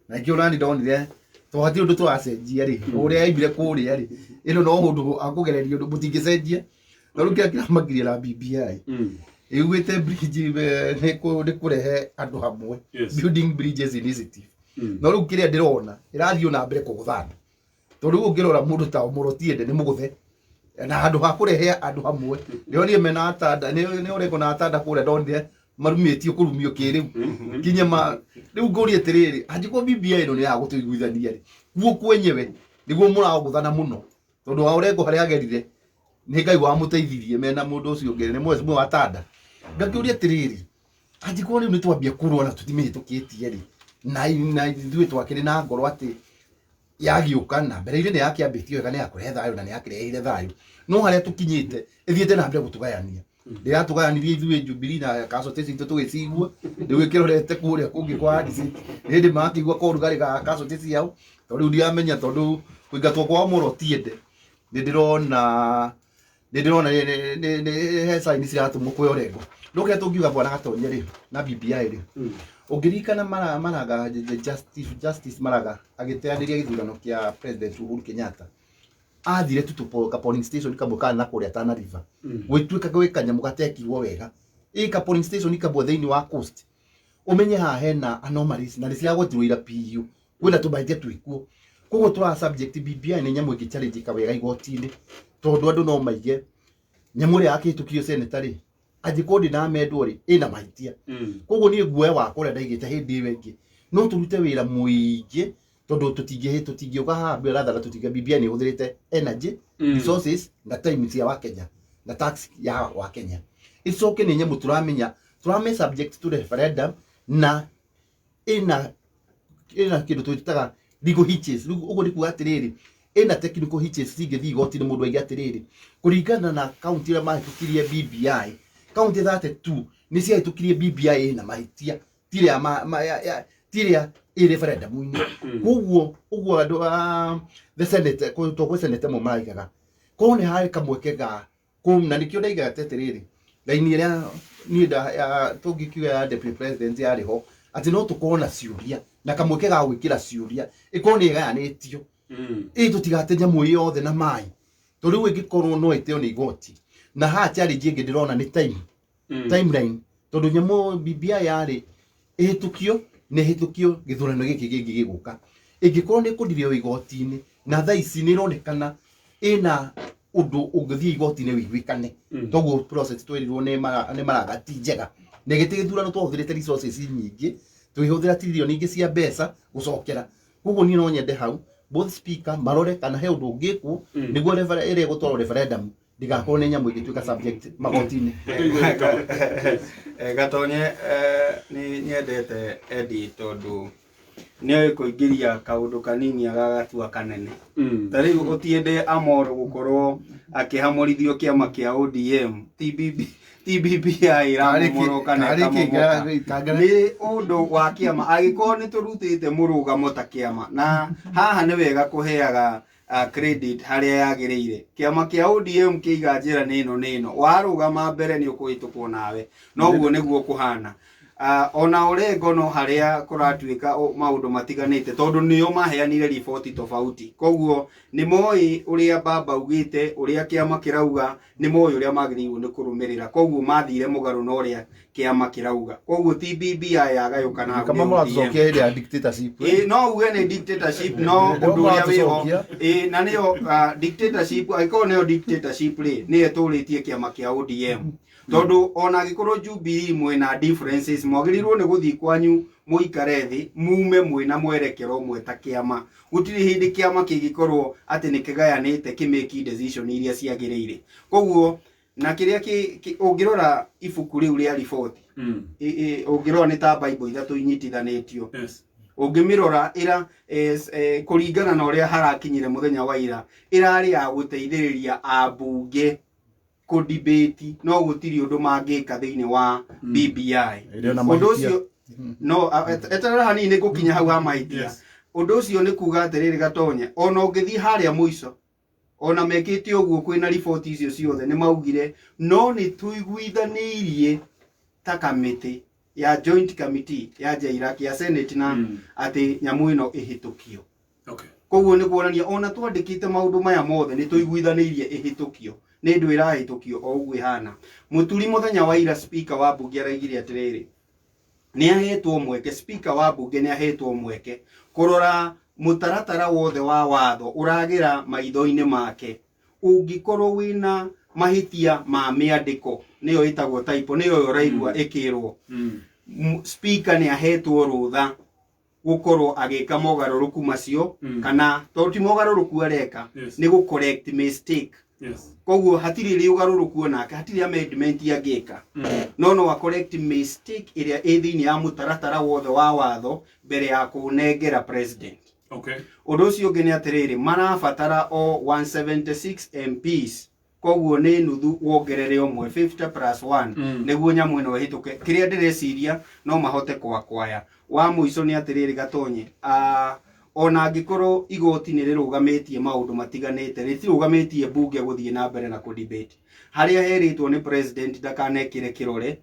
S3: Na ikĩo nani ndonire to hatirĩ ũndũ tũracenjia rĩ, ũrĩa yaimire kũrĩa rĩ, ĩno no ũndũ akũgereria ũndũ mũtingĩcenjia. Na rĩu kĩrĩa kĩramagiria na BBI ĩugĩte bridge, nĩ kũrehe andũ hamwe, building bridges initiative. No rĩu kĩrĩa ndĩrona ĩrathiĩ na mbere kũgũthana, tondũ rĩu ũngĩrora mũndũ ta Mũrotiende nĩ mũgũthe, na handũ ha kũrehe andũ hamwe nĩo niĩ mena Atanda, nĩ ũrengo na Atanda kũrĩa ndonire marumĩtio kũrumio kĩrĩu kinya ma. Rĩu ngũrie atĩrĩrĩ, angĩkorwo BBI ĩno nĩ ya gũtũiguithania rĩ, kuo kwenyewe nĩguo mũragũthana mũno, tondũ wa ũrengo harĩa agerire nĩ Ngai wamũteithirie mena mũndũ ũcio ũngĩ nĩ mwezi wa Tanda. Ngakĩũria atĩrĩrĩ, angĩkorwo rĩu nĩ twambia kũrũa na tũtimĩhĩtũkĩtie rĩ, na ithuĩ twakĩrĩ na ngoro atĩ yagĩũka na mbere-inĩ nĩ yakĩambĩtio wega, nĩ yakũrehe thayũ na nĩ yakĩrehire thayũ, no harĩa tũkinyĩte ĩthiĩte na mbere gũtũgayania. Ndĩratũgayanirie ithuĩ Jubilee na casualties itũ tũgĩcigua, rĩu ĩkĩrorete kũrĩa kũngĩ kwa handshake, hĩndĩ makĩigua korugarĩ ga casualties ciao, tondũ rĩu ndiramenya, tondũ Kũingatwo kwa Omolo Otiende nĩ ndĩrona nĩ ndĩrona nĩ he sign ciratũmwo kwĩ Orengo. No kĩrĩa tũngiuga bwana Gatonye rĩ na BBI rĩ, ũngĩririkana Maraga, Justice Maraga agĩteanĩria gĩthurano kĩa President Uhuru Kenyatta, athire tu ka polling station kamwe karĩ na kũrĩa Tana River, gwĩtuĩka gwĩ kanyamũ gatekirwo wega, ĩ ka polling station kamwe thĩinĩ wa coast, ũmenye haha hena anomalies na nĩ ciragwetirwo ira PU kwĩna tũmahĩtia twĩkuo. Koguo tũra subject BBI nĩ nyamũ ĩngĩ challenge wega igoti-inĩ, tondũ andũ no maige nyamũ ĩrĩa yakĩhĩtũkirio seneta rĩ, angĩkorwo ndĩnamendwo rĩ, ĩna mahĩtia. Koguo niĩ guoya wakwa ũrĩa ndaigĩte hĩndĩ ĩyo ĩngĩ, no tũrute wĩra mũingĩ, tondũ tũtingĩũka haha baratha na tũtinge BBI nĩ ĩhũthĩrĩte energy, resources na time cia Wakenya na tax ya Wakenya. Ĩcoke nĩ nyamũ tũramenya tũrame subject to referendum na ĩna kĩndũ twĩtaga legal hitches. Rĩu ũguo nĩ kuga atĩrĩrĩ, ĩna technical hitches cingĩthiĩ igoti-inĩ, mũndũ aige atĩrĩrĩ, kũringana na kaunti ĩrĩa mahĩtũkirie BBI, kaunti 32 nĩ ciahĩtũkirie BBI ĩna mahĩtia, ti ĩrĩa ti ĩrĩa ĩ referendum-inĩ. Koguo ũguo andũ a the senate to gwĩ senate amwe maraigaga korwo nĩ harĩ kamweke ga kũu, na nĩkĩo ndaigaga atĩrĩrĩ, raini ĩrĩa niĩ tũngĩkiuga ya deputy president yarĩ ho, atĩ no tũkorwo na ciũria na kamweke ga gwĩkĩra ciũria ĩkorwo nĩ ĩgayanĩtio, ĩ tũtigate nyamũ yothe na maĩ, tondũ rĩu ĩngĩkorwo no ĩteo nĩ igoti. Na haha challenge ĩngĩ ndĩrona nĩ time, timeline, tondũ nyamũ BBI yarĩ ĩhĩtũkio na ĩhĩtũkio gĩthurano gĩkĩ kĩngĩ gĩgũka. Ĩngĩkorwo nĩ ĩkũndirio igoti-inĩ, na thaa ici nĩ ĩronekana ĩna ũndũ ũngĩthiĩ igoti-inĩ wĩiguĩkane, toguo process twerirwo nĩ Maraga ti njega, na ĩgĩte gĩthurano twahũthĩrĩte resources nyingĩ, tũgĩhũthĩra tirioni ingĩ cia mbeca gũcokera. Koguo niĩ no nyende hau both speaker marore kana he ũndũ ũngĩkwo nĩguo ĩrĩa ĩgũtwarwo referendum ndigakorwo nĩ nyamũ ĩngĩtuĩka subject magoti-inĩ.
S1: Gatonye, nĩ nyendete Eddie tondũ nĩ kũingĩria kaũndũ kanini agagatua kanene. Ta rĩu ũtiende Amoro gũkorwo akĩhamũrithio kĩama kĩa ODM, ti BBI ĩramomorwo kana ĩkamomoka, nĩ ũndũ wa kĩama. Angĩkorwo nĩ tũrutĩte mũrũgamo ta kĩama, na haha nĩ wega kũheaga credit harĩa yagĩrĩire. Kĩama kĩa ODM kĩiga njĩra nĩ ĩno nĩ ĩno, warũgama mbere nĩ ũkũhĩtũkwo nawe, noguo nĩguo kũhana. Ona Orengo no harĩa kũratuĩka maũndũ matiganĩte, tondũ nĩo maheanire riboti tofauti. Koguo nĩ moĩ ũrĩa baba augĩte, ũrĩa kĩama kĩrauga, nĩ moĩ ũrĩa magĩrĩirwo nĩ kũrũmĩrĩra. Koguo mathire mũgarũ na ũrĩa kĩama kĩrauga. Koguo ti BBI yagayũkana hau,
S3: Kama
S1: nĩ ODM.
S3: Mũratũcokia hĩndĩ ya dictatorship.
S1: Ĩ no uge nĩ dictatorship, no
S3: Nĩo
S1: ũndũ ũrĩa wĩho
S3: mũratũcokia.
S1: Ĩ na nĩyo dictatorship, angĩkorwo nĩyo dictatorship rĩ, nĩyo ĩtũrĩtie kĩama kĩa ODM, tondũ ona angĩkorwo Jubilee mwĩna differences, mwagĩrĩirwo nĩ gũthiĩ kwanyu mũikare thĩ mume mwĩna mwerekero ũmwe ta kĩama. Gũtirĩ hĩndĩ kĩama kĩngĩkorwo atĩ nĩ kĩgayanĩte kĩmĩki decision iria ciagĩrĩire. Koguo na kĩrĩa ũngĩrora ibuku rĩu rĩa riboti, ũngĩrora nĩ ta Bible ithatũ inyitithanĩtio. Ũngĩmĩrora ĩra kũringana na ũrĩa harakinyire mũthenya wa ira, ĩrarĩ ya gũteithĩrĩria ambunge kũdebate, no gũtirĩ ũndũ mangĩka thĩinĩ wa BBI.
S3: Ĩrĩ ona
S1: Ũndũ
S3: mahĩtia.
S1: ũcio no eterera hanini, ngũkinya hau ha mahĩtia. Ũndũ ũcio nĩ kuga atĩrĩrĩ, Gatonye, ona ũngĩthiĩ harĩa mũico, ona mekĩte ũguo kwĩna riboti icio ciothe, nĩ maugire no nĩ tũiguithanĩirie ta kamĩtĩ ya joint committee ya JLAC ya Senate na atĩ nyamũ ĩno ĩhĩtũkio. Koguo nĩ kuonania ona twandĩkĩte maũndũ maya mothe, nĩ tũiguithanĩirie ĩhĩtũkio, nĩ ndũ ĩrahĩtũkio o ũguo ĩhana. Mũturi, mũthenya wa ira speaker wa mbunge araigire atĩrĩrĩ, nĩ ahetwo mweke, speaker wa mbunge nĩ ahetwo mweke kũrora mũtaratara wothe wa watho ũragĩra maitho-inĩ make, ũngĩkorwo wĩna mahĩtia ma mĩandĩko, nĩyo ĩtagwo typo, nĩyo ũraigua ĩkĩrwo. Speaker nĩ ahetwo rũtha gũkorwo agĩka mogarũrũku macio, kana tondũ ti mogarũrũku areka, nĩ gũ correct mistake. Koguo hatirĩ rĩ ũgarũrũku onake, hatirĩ amendment angĩka, no a correct mistake ĩrĩa ĩ thĩinĩ ya mũtaratara wothe wa watho mbere ya kũnengera president. Ũndũ ũcio ũngĩ nĩ atĩrĩrĩ, marabatara o 176 MPs, koguo nĩ nuthu wongerere ũmwe, 50 plus 1, nĩguo nyamũ ĩno ĩhĩtũke. Kĩrĩa ndĩreciria, no mahote kwakwaya. Wa mũico nĩ atĩrĩrĩ, Gatonye, Ona angĩkorwo igoti nĩ rĩrũgamĩtie maũndũ matiganĩte, rĩtirũgamĩtie mbunge gũthiĩ na mbere na kũ-debate. Harĩa herĩtwo nĩ president ndakanekĩre kĩrore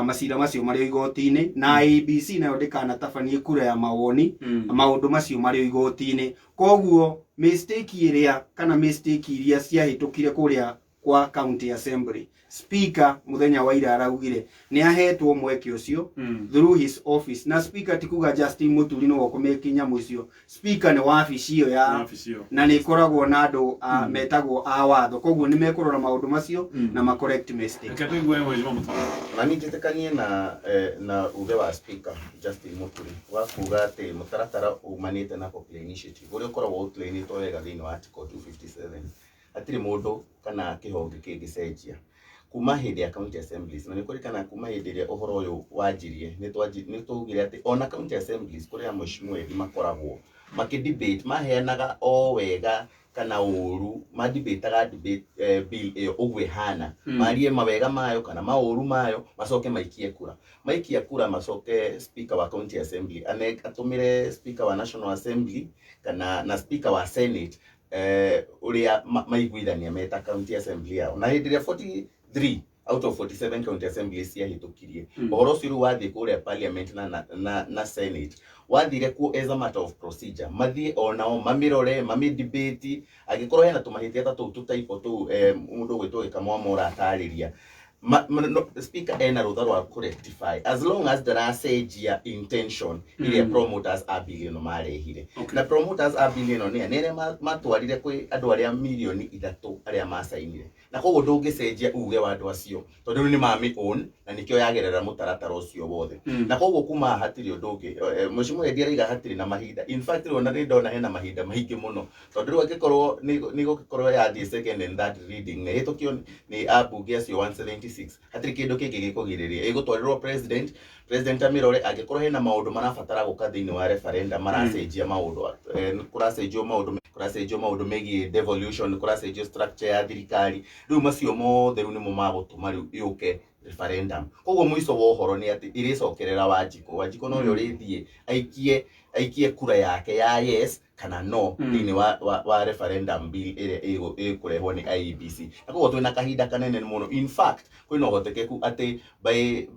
S1: macira macio marĩ igoti-inĩ, na IEBC nayo ndĩkanatabanie kura ya mawoni maũndũ macio marĩ igoti-inĩ. Koguo mistake ĩrĩa kana mistake iria ciahĩtũkire kũrĩa kwa county assembly, speaker muthenya wa ira araugire nĩ ahetwo mweke ũcio through his office. Na speaker ti kuga Justin Muturi nĩwe ũkũmĩki nyamũ icio, speaker nĩ wabici ĩyo ya
S2: Wabici ĩyo.
S1: Na nĩ ĩkoragwo na andũ metagwo a watho, koguo nĩ mekũrora maũndũ macio na ma correct mistake.
S2: Reke tũigue Mheshimiwa Mũtongoria.
S4: Na niĩ njĩtĩkanie na uge wa Speaker Justin Muturi wa kuga atĩ mũtaratara umanĩte na Popular Initiative ũrĩa ũkoragwo outline-ĩtwo wega thĩinĩ wa Article 257, hatirĩ mũndũ kana kĩhonge kĩngĩcenjia kuma hĩndĩ ya county assemblies. Na nĩ kũririkana kuma hĩndĩ ĩrĩa ũhoro ũyũ wanjirie, nĩ twaugire atĩ ona county assemblies kũrĩa mheshimiwa Eddie makoragwo makĩ-debate, maheanaga o wega kana ũru, madebataga debate bill ĩyo ũguo ĩhana, marie mawega mayo kana maũru mayo, macoke maikie kura. Maikia kura, macoke speaker wa county assembly atũmĩre speaker wa National Assembly kana na speaker wa Senate ũrĩa maiguithania meta county assembly yao. Na hĩndĩ ĩrĩa 43 out of 47 county assemblies ciahĩtũkirie ũhoro ũcio, rĩu wathiĩ kũrĩa parliament na Senate, wathire kuo as a matter of procedure, mathiĩ onao mamĩrore, mamĩ-debate, angĩkorwo hena tũmahĩtia ta tũu tũtaipo tũu mũndũ ũgwĩtwo Gĩkamwama ũratarĩria. No, speaker ena rũtha rwa kũ-rectify as long as ndaracenjia intention ĩrĩa promoters a bill ĩno marehire. Na promoters a bill ĩno nĩ arĩa matwarire kwĩ andũ arĩa 3 mirioni arĩa macainire, na koguo ndũngĩcenjia uge wa andũ acio tondũ rĩu nĩ mami own na nĩkĩo yagerera mũtaratara ũcio wothe. Na koguo kuma haha hatirĩ ũndũ ũngĩ. Mheshimiwa Eddie araiga hatirĩ na mahinda. In fact, rĩu ona nĩ ndona hena mahinda maingĩ mũno, tondũ rĩu angĩkorwo nĩ gũgĩkorwo yathiĩ second and third reading na ĩhĩtũkio nĩ ambunge acio 176, hatirĩ kĩndũ kĩngĩ gĩkũgirĩrĩria ĩgũtwarĩrwo president, president amĩrore. Angĩkorwo hena maũndũ marabatara gũka thĩinĩ wa referendum, maracenjia maũndũ, kũracenjio maũndũ megiĩ devolution, kũracenjio structure ya thirikari, rĩu macio mothe rĩu nĩmo magũtũma rĩu yũke referendum. Koguo mũico wa ũhoro nĩ atĩ ĩrĩcokerera Wanjikũ. Wanjikũ no ũrĩa ũrĩthiĩ aikie kura yake ya yes kana no thĩinĩ wa referendum bill ĩrĩa ĩkũrehwo nĩ IEBC. Na koguo twĩna kahinda kanene mũno. In fact, kwĩna ũhotekeku atĩ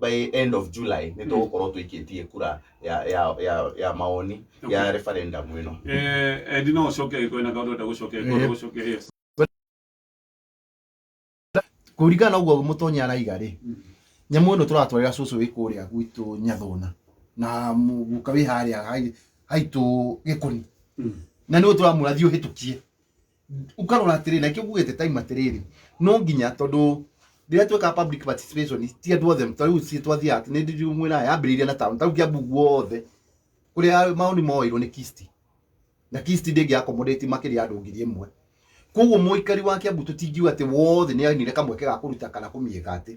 S4: by end of July nĩ tũgũkorwo tũikĩtie kura ya maoni ya referendum ĩno.
S2: Eddie, no ũcoke kwĩna kaũndũ ũrenda gũcokia, kwenda gũcokia, yes.
S3: Kũringana na ũguo mũtonyi araiga rĩ, nyamũ ĩno tũratwarĩra cũcũ wĩ kũrĩa gwitũ Nyathũna na mũguka wĩ harĩa haitũ Gĩkũni, na nĩwe tũramwĩra thiĩ ũhĩtũkie. Ũkarora atĩrĩrĩ, na kĩo ngugĩte time atĩrĩrĩ, no nginya tondũ rĩrĩa tweka public participation ti andũ othe. Ta rĩu ci twathiaga, nĩ ndĩmwĩra yambĩrĩirie na town, ta rĩu Kiambu guothe kũrĩa maoni moirwo nĩ Kisti, na Kisti ndĩngĩ accommodate makĩria ya andũ 1,000. Koguo mũikari wa Kiambu tũtingiuga atĩ wothe nĩ ainire kamweke ga kũruta kana kũmiĩka atĩ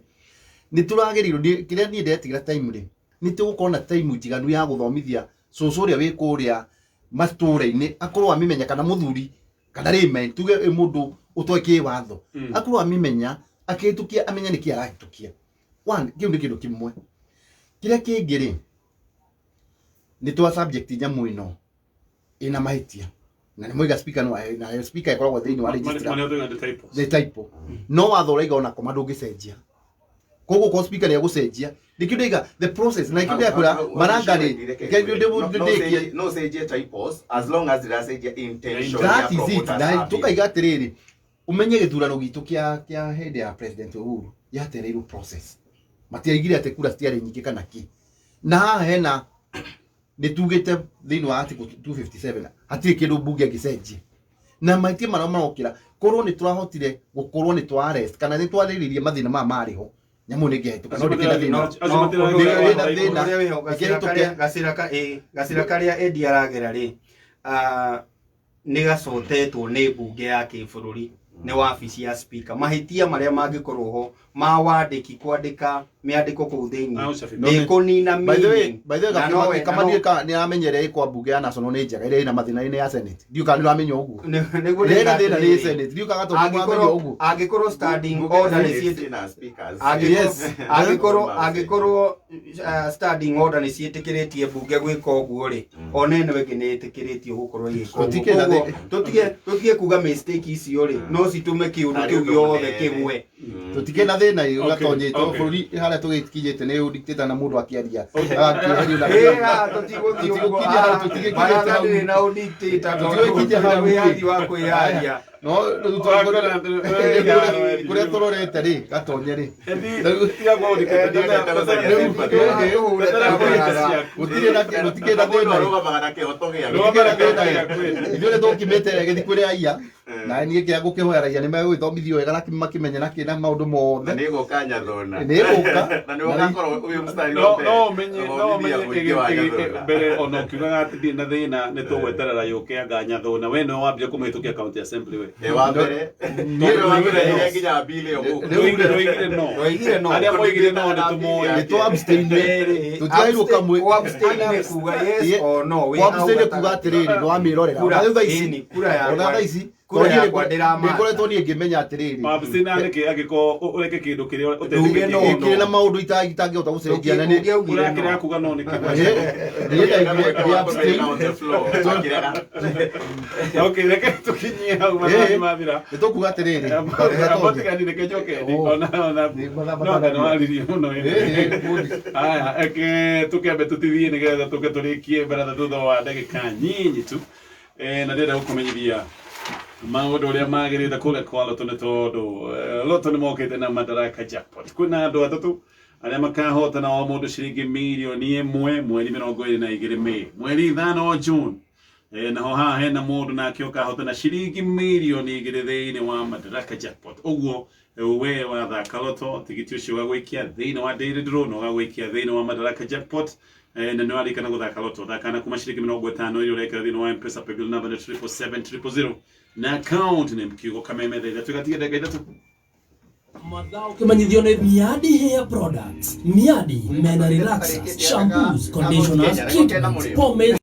S3: nĩ tũragĩrĩirwo. Kĩrĩa niĩ ndetigĩra time rĩ, nĩ tũgũkorwo na time njiganu ya gũthomithia cũcũ ũrĩa wĩ kũrĩa matũũra-inĩ akorwo amĩmenya, kana mũthuri kana rĩme tuge ĩ mũndũ ũtoĩ kĩwatho akorwo amĩmenya, akĩhĩtũkia amenye nĩkĩ arahĩtũkia. One, kĩu nĩ kĩndũ kĩmwe. Kĩrĩa kĩngĩ rĩ, nĩ twa subject nyamũ ĩno ĩna mahĩtia na nĩ moiga speaker no nayo speaker ĩkoragwo thĩinĩ wa registrar.
S2: Marĩa tũiga nĩ typos.
S3: Nĩ typo, no watho ũraiga ona koma ndũngĩcenjia. Koguo ko speaker nĩ egũcenjia, nĩkĩo ndaiga the process na nĩkĩo ndĩrakwĩra maranga rĩ ndĩkie.
S4: No cenjie typos as long as ndĩracenjia intention ya
S3: That is it.
S4: promoters
S3: Na
S4: a bill.
S3: tukaiga atĩrĩrĩ, ũmenye gĩthurano gitũ kĩa hĩndĩ ya President Uhuru yatereirwo process, matiaigire atĩ kura citiarĩ nyingĩ kana kĩ. Na haha hena nĩ tugĩte thĩinĩ wa article 257 hatirĩ kĩndũ mbunge ĩngĩcenjia na mahĩtia marĩa marokĩra. Korwo nĩ tũrahotire gũkorwo nĩ twa arrest kana nĩ twarĩrĩria mathĩna maya marĩ ho, nyamũ nĩ ĩngĩahĩtũka, no ndĩkĩrĩ na thĩna.
S2: Acio matiragĩra
S3: Ndĩkĩrĩ na thĩna.
S1: Ũrĩa wĩho
S3: Ĩkĩhĩtũke.
S1: Gacĩra karĩa Eddie aragera rĩ, nĩ gacotetwo nĩ mbunge ya kĩbũrũri, nĩ wabici ya speaker. Mahĩtia marĩa mangĩkorwo ho. Ma wandĩki kwandĩka mĩandĩko kũu thĩinĩ
S2: Ah, ũcabi.
S1: ndĩkũnina
S3: By the way,
S1: meaning.
S3: by the way,
S1: Na nowe- na
S3: Kamani ka nĩ amenyere ĩkwa mbunge ya national nĩ njega ĩrĩa ĩna mathĩna-inĩ ya Senate. Ndiũ kana nĩ ũramenya ũguo.
S1: Nĩguo
S3: Ĩrĩa ĩna thĩna nĩ
S1: ndĩratĩrĩria.
S3: Senate. Ndiũ kana tondũ nĩ ũramenya
S1: Angĩkorwo
S3: ũguo.
S1: angĩkorwo standing order nĩ ciĩtĩ
S4: na speakers.
S3: Yes.
S1: Angĩkorwo angĩkorwo standing order nĩ ciĩtĩkĩrĩtie mbunge gwĩka ũguo rĩ, ona ĩno ĩngĩ nĩ ĩtĩkĩrĩtio gũkorwo ĩgĩka ũguo.
S3: Tũtikĩ na
S1: Koguo,
S3: thĩ-
S1: tũtige kuga mistake icio rĩ, no citũme kĩũndũ
S4: Harĩ
S1: kĩu
S4: ũndũ
S1: gĩothe
S4: mũnene.
S1: kĩgwe.
S3: Tũtikĩ na thĩna ĩ
S2: Okay,
S3: ũgatonyetwo
S2: okay.
S3: bũrũri harĩa tũgĩkinyĩte nĩ ũdictator na mũndũ akĩaria. Agakĩeherio na
S1: Ĩ, ah, tũtigũthiĩ ũguo.
S3: Tũtigũkinyia hau,
S1: Ah,
S3: tũtigĩkinyĩte
S1: baratha
S3: hau.
S1: ndĩrĩ na ũdictator tondũ
S3: Tũtigũkinyia hau.
S1: gũtirĩ wĩyathi wa kwĩyaria.
S3: No rĩu kũrĩa tũrorete rĩ gatonye rĩ. Gũtirĩ na gũtikĩ na
S4: Mũndũ
S3: thĩna ĩ.
S4: arũgamaga na kĩhoto gĩake.
S2: Rũgama na kĩhoto gĩaku.
S3: Ithuĩ nĩ tũkimĩte gĩthiĩ kwĩrĩ raia na niĩ kĩrĩa ngũkĩhoya raia nĩ megũgĩthomithio wega na makĩmenye na kĩna maũndũ
S4: Na
S3: mothe
S4: nĩ ĩgũka Nyathona.
S3: Nĩ ĩgũka.
S4: Na nĩ ũgakorwo ũyũ mũstari wa
S2: no
S4: mbere.
S2: no menye no
S4: Gũthomithia
S2: menye
S4: mũingĩ wa Nyathona.
S2: mbere ona ũkiugaga atĩ ndirĩ na thĩna nĩ tũgweterera yũke anga Nyathona we nĩwe wambire kũmĩhĩtũkia county assembly we.
S4: Ĩ, wa mbere. Nĩwe wa mbere ĩrĩa nginya bill ĩyo gũkũ.
S2: Ndoigire no.
S1: Ndoigire no.
S2: Arĩa moigire no nĩ tũmoĩ.
S3: Nĩ tũ abstain tũtiairwo kamwe.
S1: Kũ abstain nĩ kuga yes or no. Wĩ
S3: Kũ abstain
S1: hau
S3: nĩ kuga atĩrĩrĩ nĩ wamĩrorera.
S1: Kura,
S3: Ona rĩu thaa ici
S1: ĩni, kura yakwa-
S3: ona thaa ici
S1: kura
S3: tondũ niĩ
S1: yakwa ndĩramata.
S3: nĩngoretwo niĩ ngĩmenya atĩrĩrĩ
S2: Abstain nĩkĩ angĩkorwo ũreke kĩndũ kĩrĩa
S1: Nduge no.
S2: ũtetĩkĩtie.
S3: kĩrĩ na maũndũ itangĩhota gũcenjia na nĩ
S1: Ũngĩaugire
S2: Kũrĩa
S1: no.
S2: kĩrĩa kuga no nĩ kĩmwe.
S3: niĩ ndaiguire ndĩ abstain.
S4: On the floor, akĩrega.
S2: Okay, reke tũkinyie hau mathaa nĩ mathira.
S3: Nĩ tũkuga atĩrĩrĩ
S2: Abotigani reke njoke
S3: Oh.
S2: ona ona
S3: Nĩ mathaa
S2: no anga nĩ waririe mũno
S3: Ĩ, ĩ, bũndi.
S2: Aya, reke tũkĩambe tũtithie nĩgetha tũke tũrĩkie baratha thutha wa ndagĩka nyinyi tu. Na ndĩrenda gũkũmenyithia maũndũ ũrĩa magĩrĩte kũrĩa kwa Lotto nĩ tondũ Lotto nĩ mokĩte na Madaraka Jackpot. Kwĩna andũ atatũ arĩa makahotana o mũndũ ciringi 1 mirioni mweri 22 Mei, mweri 5 June. Naho haha hena mũndũ nake ũkahotana ciringi 2 mirioni thĩinĩ wa Madaraka Jackpot. Ũguo we wathaka Lotto tigiti ũcio ũgagũikia thĩinĩ wa Daily Draw na ũgagũikia thĩinĩ wa Madaraka Jackpot. Na nĩ warikana gũthaka Lotto thaka na kuma ciringi 50 iria ũrekĩra thĩinĩ wa M-Pesa paybill number nĩ 777 000 na account name kiugo Kameme thaa 3 gatiga ndagĩka 3.
S5: Mathaa ũkĩmenyithio nĩ Miadi Hair Products. Miadi mena relaxers, shampoos, conditioners, treatments, pomades.